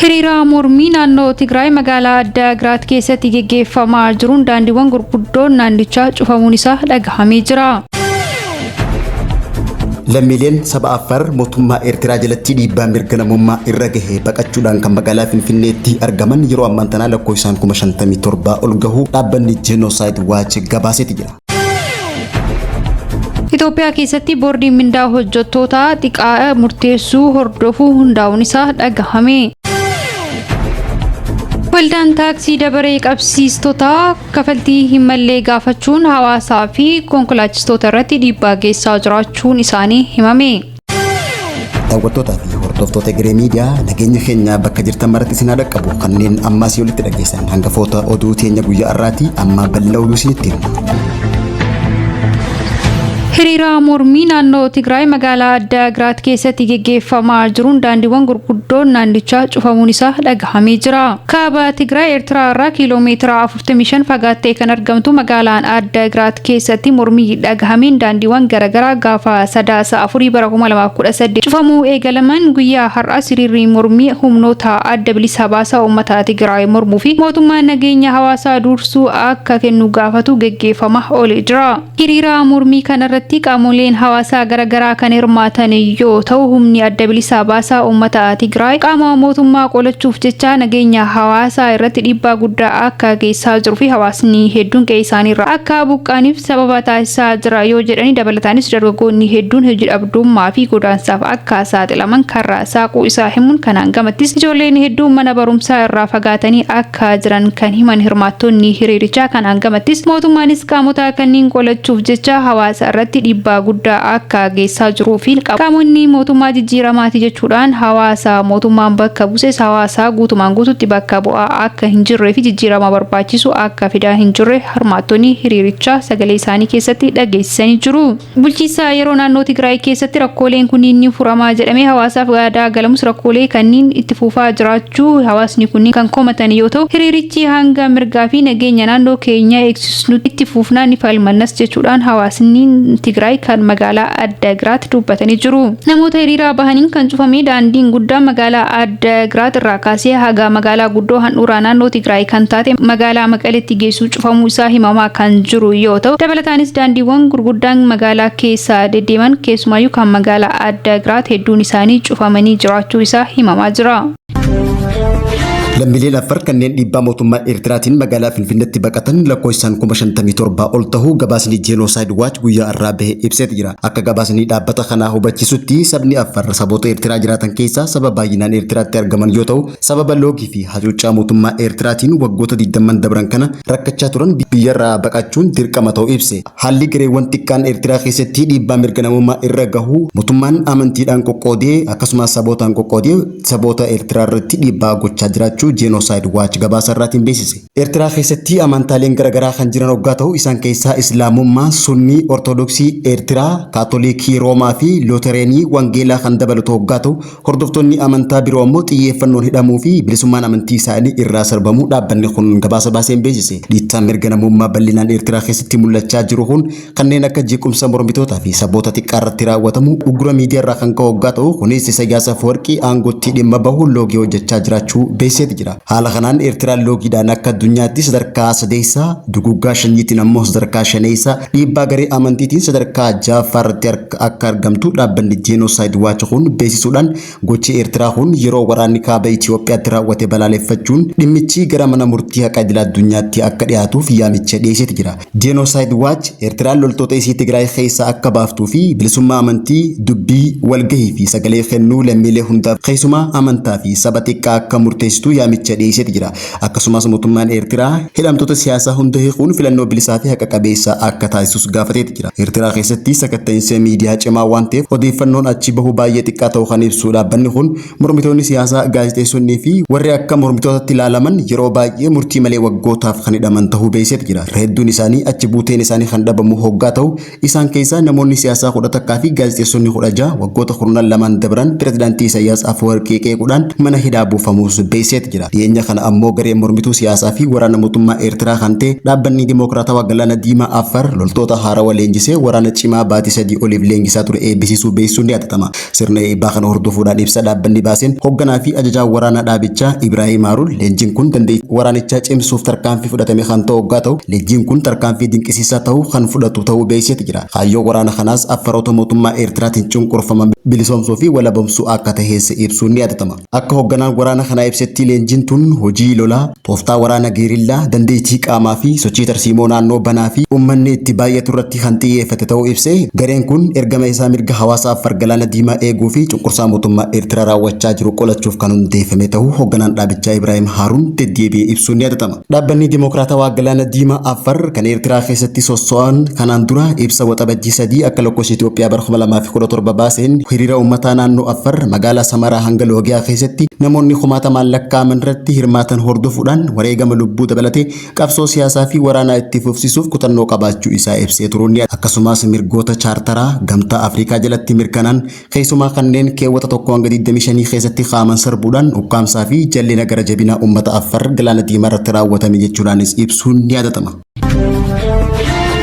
Hiriira mormii naannoo Tigraay magaalaa Addaagiraat keessatti geggeeffamaa jiruun daandiiwwan gurguddoon naannichaa cufamuun isaa dhagahamee jira. Lammiileen saba Affaar mootummaa Eertiraa jalatti dhiibbaa mirga namummaa irra gahe baqachuudhaan kan magaalaa Finfinneetti argaman yeroo ammaan tanaa lakkoofsaan 57,000 ol gahuu dhaabbanni Genocide Watch gabaaseeti jira. Itoophiyaa keessatti boordiin mindaa hojjettoota xiqqaa murteessuu hordofuu hundaa'uun isaa dhagahame. Waldaan taaksii dabaree qabsiistotaa kafaltii hin mallee gaafachuun hawaasaa fi konkolaachistoota irratti dhiibbaa geessaa jiraachuun isaanii himame. Daawwattootaa fi hordoftoota Egeree Miidiyaa, nageenya keenya bakka jirtan maratti isin haa dhaqqabu. Kanneen ammaa si olitti dhageessan hangafoota oduu teenya guyyaa har'aati. Amma bal'ina oduu isinitti himna. Hiriira mormii naannoo Tigraay magaalaa Addaagiraat keessatti geggeeffamaa jiruun daandiiwwan gurguddoon naannichaa cufamuun isaa dhagahamee jira. Kaaba Tigraay Eertiraa irraa kiiloomeetira 45 fagaattee kan argamtu magaalaan Addaagiraat keessatti mormii dhagahameen daandiiwwan garaagaraa gaafa Sadaasa 4 bara 2018 cufamuu eegalaman. Guyyaa har'aas hiriirri mormii humnoota adda bilisa baasaa uummata Tigraay mormuu fi mootummaan nageenya hawaasaa dursuu akka kennu gaafatu geggeeffamaa oolee jira. Hiriira mormii kanarratti qaamoleen hawaasaa garaagaraa kan hirmaatan yoo ta'u, humni adda bilisa baasaa uummata Tigraay qaama mootummaa qolachuuf jecha nageenya hawaasaa irratti dhiibbaa guddaa akka geessaa jiruu fi hawaasni hedduun qe'ee isaaniirraa akka buqqaaniif sababa taasisaa jira yoo jedhani, dabalataanis dargaggoonni hedduun hojii dhabdummaa fi godaansaaf akka saaxilaman karra saaquu isaa himuun, kanaan gamattis ijoolleen hedduun mana barumsaa irraa fagaatanii akka jiran kan himan hirmaattonni hiriirichaa, kanaan gamattis mootummaanis qaamota kanneen qolachuuf jecha hawaasa irratti dhiibbaa guddaa akka geessaa jiruu fi qaamonni mootummaa jijjiiramaati jechuudhaan hawaasa mootummaan bakka buuses hawaasa guutumaan guututti bakka bu'aa akka hin jirree fi jijjiirama barbaachisu akka fidaa hin jirre hirmaattonni hiriirichaa sagalee isaanii keessatti dhageessisanii jiru. Bulchiinsa yeroo naannoo Tigraay keessatti rakkooleen kunniin ni furamaa jedhamee hawaasaaf waadaa galamus, rakkoolee kanneen itti fufaa jiraachuu hawaasni kunniin kan komatan yoo ta'u, hiriirichi hanga mirgaa fi nageenya naannoo keenyaa eegsisnutti itti fufnaa, ni falmannas jechuudhaan hawaasni Tigraay kan magaalaa Addagiraat dubbatanii jiru. Namoota hiriiraa bahaniin kan cufame daandiin guddaan magaalaa Addagiraat irraa kaasee haga magaalaa guddoo handhuuraa naannoo Tigraay kan taate magaalaa Maqaleetti geessu cufamuu isaa himamaa kan jiru yoo ta'u, dabalataanis daandiiwwan gurguddaan magaalaa keessa deddeeman, keessumaayyuu kan magaalaa Addagiraat, hedduun isaanii cufamanii jiraachuu isaa himamaa jira. Lammiileen Affaar kanneen dhiibbaa mootummaa Eertiraatiin magaalaa Finfinneetti baqatan lakkoofsaan 57,000 ol tahuu gabaasni Genocide Watch guyyaa irraa bahe ibseeti jira. Akka gabaasni dhaabbata kanaa hubachiisutti, sabni Affaar saboota Eertiraa jiraatan keessaa saba baay'inaan Eertiraatti argaman yoo ta'u, sababa loogii fi hacuuccaa mootummaa Eertiraatiin waggoota 20 dabran kana rakkachaa turan biyyarraa baqachuun dirqama ta'uu ibse. Haalli gareewwan xiqqaan Eertiraa keessatti dhiibbaa mirga namummaa irra gahu, mootummaan amantiidhaan qoqqoodee akkasumas sabootaan qoqqoodee saboota Eertiraa irratti dhiibbaa gochaa jiraachuu Genocide Watch gabaasa irraatiin beeksise. Eertiraa keessatti amantaaleen garaagaraa kan jiran hoggaa ta'u, isaan keessaa Islaamummaa, Sunnii, Ortodoksii Eertiraa, Kaatolikii Roomaa fi Lootereenii Wangeelaa kan dabalatu hoggaa ta'u, hordoftoonni amantaa biroo ammoo xiyyeeffannoon hidhamuu fi bilisummaan amantii isaanii irraa sarbamuu dhaabbanni kun gabaasa baaseen beeksise. Dhiittaan mirga namummaa bal'inaan Eertiraa keessatti mul'achaa jiru kun kanneen akka jeequmsa mormitootaa fi saboota xiqqaa irratti raawwatamu, uggura miidiyaa irraa kan ka'u hoggaa ta'u, kunis Isaayyaas Afwerqii aangootti dhimma bahu loogii hojjechaa jiraachuu beeksiseeti jira. Haala kanaan Eertiraan loogiidhaan akka addunyaatti sadarkaa sadeessaa, duguggaa shanyiitiin ammoo sadarkaa shaneessaa, dhiibbaa garee amantiitiin sadarkaa ja'affaa irratti akka argamtu dhaabbanni Genocide Watch kun beeksisuudhaan, gochi Eertiraa kun yeroo waraanni kaaba Itoophiyaatti raawwate balaaleffachuun dhimmichi gara mana murtii haqa idil addunyaatti akka dhiyaatuuf yaamicha dhiyeesseeti jira. Genocide Watch Eertiraan loltoota isii Tigraay keessaa akka baaftuu fi bilisummaa amantii, dubbii, walgahii fi sagalee kennuu lammiilee hundaaf, keessumaa amantaa fi saba xiqqaa akka murteessitu yaamicha dhiyeesseeti jira. Akkasumas mootummaan Eertiraa hidhamtoota siyaasaa hunda hiikuun filannoo bilisaa fi haqa qabeessa akka taasisus gaafateeti jira. Eertiraa keessatti sakatta'iinsa miidiyaa cimaa waan ta'eef odeeffannoon achi bahu baay'ee xiqqaa ta'uu kan ibsu dhaabbanni kun, mormitoonni siyaasaa, gaazexeessonnii fi warri akka mormitootatti ilaalaman yeroo baay'ee murtii malee waggootaaf kan hidhaman ta'uu beeksiseeti jira. Hedduun isaanii achi buuteen isaanii kan dhabamu hoggaa ta'u, isaan keessaa namoonni siyaasaa 11 fi gaazexeessonni 16 waggoota kurnan lamaan dabran pirezidaantii Isaayyaas Afwerqii qeequudhaan mana hidhaa buufamuus beeksiseeti jira. jira. Dhiyeenya kana ammoo gareen mormituu siyaasaa fi waraana mootummaa Eertiraa kan ta'e Dhaabbanni Dimookiraatawaa Galaana Diimaa Affaar loltoota haarawa leenjisee waraana cimaa baatii 3 oliif leenjisaa ture eebbisiisuu beeksisuun ni yaadatama. Sirna eebbaa kana hordofuudhaan ibsa dhaabbanni baaseen hogganaa fi ajajaan waraanaa dhaabichaa Ibraahim Haaruun leenjiin kun dandeettii waraanichaa cimsuuf tarkaanfii fudhatame kan ta'u hoggaa ta'u leenjiin kun tarkaanfii dinqisiisaa ta'uu kan fudhatu ta'uu beeksiseeti jira. Kaayyoon waraana kanaas Affaroota mootummaa Eertiraatiin cunqurfaman bilisoomsuu fi walabomsuu akka tahees ibsuun ni yaadatama. Akka hogganaan waraana kanaa ibsetti leenjiin tun hojii lolaa, tooftaa waraana geerillaa, dandeettii qaamaa fi sochii tarsiimoo naannoo banaa fi ummanni itti baay'atu irratti kan xiyyeeffate ta'uu ibsee, gareen kun ergama isaa mirga hawaasa Affar Galaana Diimaa eeguu fi cunqursaa mootummaa Eertiraa raawwachaa jiru qolachuuf kan hundeeffame ta'uu hogganaan dhaabichaa Ibraahim Haaruun deddeebi'ee ibsuun ni yaadatama. Dhaabbanni Dimookiraatawaa Galaana Diimaa Affar kan Eertiraa keessatti sosso'an kanaan dura ibsa Waxabajjii 3 akka lakkoofsa Itoophiyaa bara 2017 baaseen hiriira uummataa naannoo Affar magaalaa Samaraa hanga Loogiyaa keessatti namoonni kumaatamaan lakkaa'aman irratti hirmaatan hordofuudhaan wareegama lubbuu dabalatee qabsoo siyaasaa fi waraanaa itti fufsiisuuf kutannoo qabaachuu isaa ibsee turuun ni akkasumas mirgoota chaartaraa Gamtaa Afrikaa jalatti mirkanaan Keessumaa kanneen keewwata 1-25 keessatti kaa'aman sarbuudhaan ukkaamsaa fi jallina gara jabinaa uummata Affar Galaana Diimaa irratti raawwatame jechuudhaanis ibsuun ni yaadatama.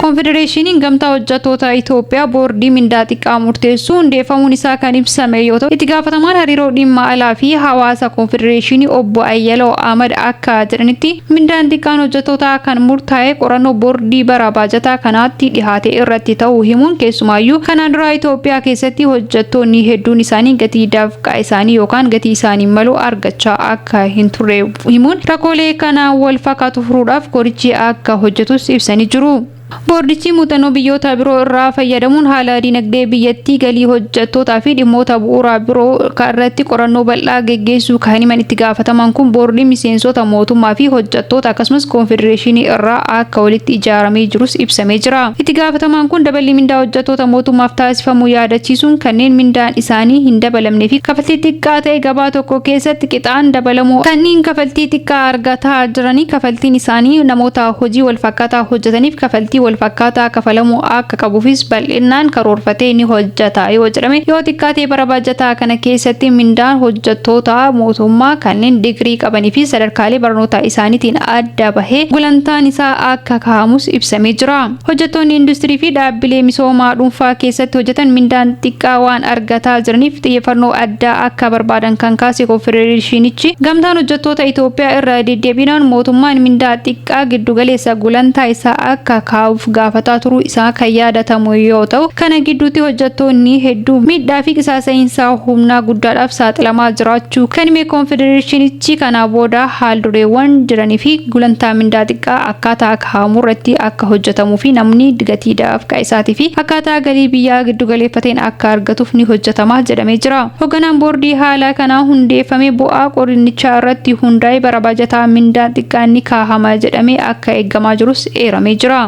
Konfedereeshiniin Gamtaa Hojjettoota Itoophiyaa boordii mindaa xiqqaa murteessu hundeeffamuun isaa kan ibsame yoo ta'u, itti gaafatamaan hariiroo dhimma alaa fi hawaasa konfedereeshinii obbo Ayyaloo Ahmad akka jedhanitti Mindaan xiqqaan hojjettootaa kan murtaa'e qorannoo boordii bara baajataa kanaatti dhihaate irratti ta'uu himuun keessumaayyuu kanaan dura Itoophiyaa keessatti hojjettoonni hedduun isaanii gatii dafqa isaanii yookaan gatii isaanii malu argachaa akka hin turre himuun rakkoolee kanaan wal fakkaatu furuudhaaf korichi akka hojjetus ibsanii jiru. Boordichi muuxannoo biyyoota biroo irraa fayyadamuun haala dinagdee biyyattii, galii hojjettootaa fi dhimmoota bu'uuraa biroo irratti qorannoo bal'aa geggeessuu kan himan itti gaafatamaan kun boordiin miseensota mootummaa fi hojjettoota akkasumas koonfedereeshinii irraa akka walitti ijaaramee jirus ibsamee jira. Itti gaafatamaan kun daballii mindaa hojjettoota mootummaaf taasifamu yaadachiisuun kanneen mindaan isaanii hin dabalamnee fi kafaltii xiqqaa ta'e gabaa tokko keessatti qixaan dabalamuu kanneen kafaltii xiqqaa argataa jiranii kafaltiin isaanii namoota hojii walfakkaataa hojjetaniif kafaltii walfakkaataa kafalamuu akka qabuufis bal'innaan karoorfatee ni hojjeta yoo jedhame yoo xiqqaate bara baajataa kana keessatti mindaan hojjettoota mootummaa kanneen digirii qabanii fi sadarkaalee barnootaa isaaniitiin adda bahee gulantaan isaa akka kaa'amus ibsamee jira. Hojjettoonni industirii fi dhaabbilee misoomaa dhuunfaa keessatti hojjetan mindaan xiqqaa waan argataa jiraniif xiyyeeffannoo addaa akka barbaadan kan kaase konfedereeshinichi, Gamtaan Hojjettoota Itoophiyaa irra deddeebiidhaan mootummaan mindaa xiqqaa giddugaleessa gulantaa isaa akka kaa'uuf gaafataa turuu isaa kan yaadatamu yoo ta'u, kana gidduutti hojjettoonni hedduu miidhaa fi qisaasa'iinsa humnaa guddaadhaaf saaxilamaa jiraachuu kan hime konfedereeshinichi, kana booda haal-dureewwan jiranii fi gulantaa mindaa xiqqaa akkaataa kaa'amurratti akka hojjetamuu fi namni gatii dafqa isaatii fi akkaataa galii biyyaa giddugaleeffateen akka argatuuf ni hojjetama jedhamee jira. Hogganaan boordii haala kanaa hundeeffame bu'aa qorinnichaa irratti hundaa'ee bara baajataa mindaan xiqqaan ni kaahama jedhamee akka eegamaa jirus eeramee jira.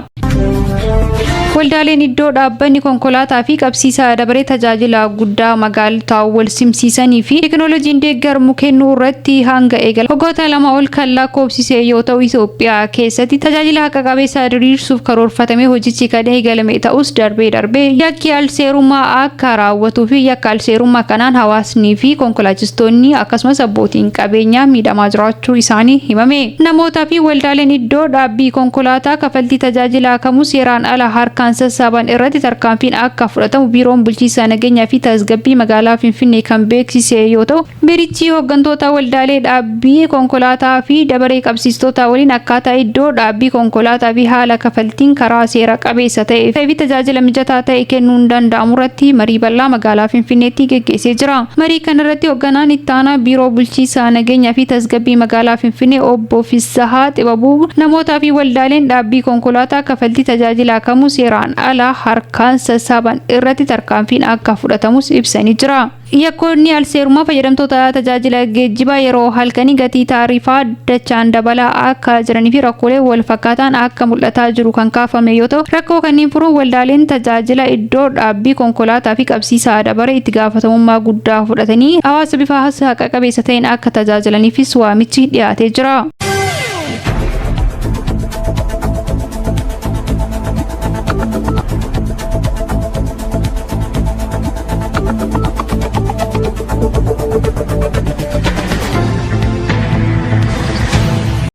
Waldaaleen iddoo dhaabbanni konkolaataa fi qabsiisaa dabaree tajaajila guddaa magaalotaa wal simsiisanii fi teekinooloojiin deeggarmu kennuu irratti hanga eegala waggoota 2 ol kan lakkoofsise yoo ta'u Itoophiyaa keessatti tajaajila haqa qabeessa diriirsuuf karoorfatamee hojichi kan eegalame ta'us darbee darbee yakki alseerummaa akka raawwatuu fi yakka alseerummaa kanaan hawaasnii fi konkolaachistoonni akkasumas abbootiin qabeenyaa miidhamaa jiraachuu isaanii himame. Namootaa fi waldaaleen iddoo dhaabbii konkolaataa kafaltii tajaajilaa kamuu seeraan ala harkaan sassaaban irratti tarkaanfiin akka fudhatamu Biiroon Bulchiinsa Nageenyaa fi Tasgabbii Magaalaa Finfinnee kan beeksise yoo ta'u, Biirichi hoggantoota waldaalee dhaabbii konkolaataa fi dabaree qabsiistootaa waliin akkaataa iddoo dhaabbii konkolaataa fi haala kafaltiin karaa seera qabeessa ta'ee fi tajaajila mijataa ta'e kennuun danda'amurratti marii bal'aa magaalaa Finfinneetti geggeessee jira. Marii kanarratti hogganaan ittaanaa Biiroo Bulchiinsa Nageenyaa fi Tasgabbii Magaalaa Finfinnee Obbo Fissahaa Xibabuu namootaa fi waldaaleen dhaabbii konkolaataa kafaltii tajaajilaa kamuu seeraan ala harkaan sassaaban irratti tarkaanfiin akka fudhatamus ibsanii jira. Yakkoonni alseerummaa fayyadamtoota tajaajila geejjibaa yeroo halkanii gatii taarifaa dachaan dabalaa akka jiranii fi rakkoolee wal fakkaataan akka mul'ataa jiru kan kaafame yoo ta'u, rakkoo kanneen furuun waldaaleen tajaajila iddoo dhaabbii konkolaataa fi qabsiisaa dabare itti gaafatamummaa guddaa fudhatanii hawaasa bifa haqa qabeessa ta'een akka tajaajilaniifis waamichi dhiyaatee jira.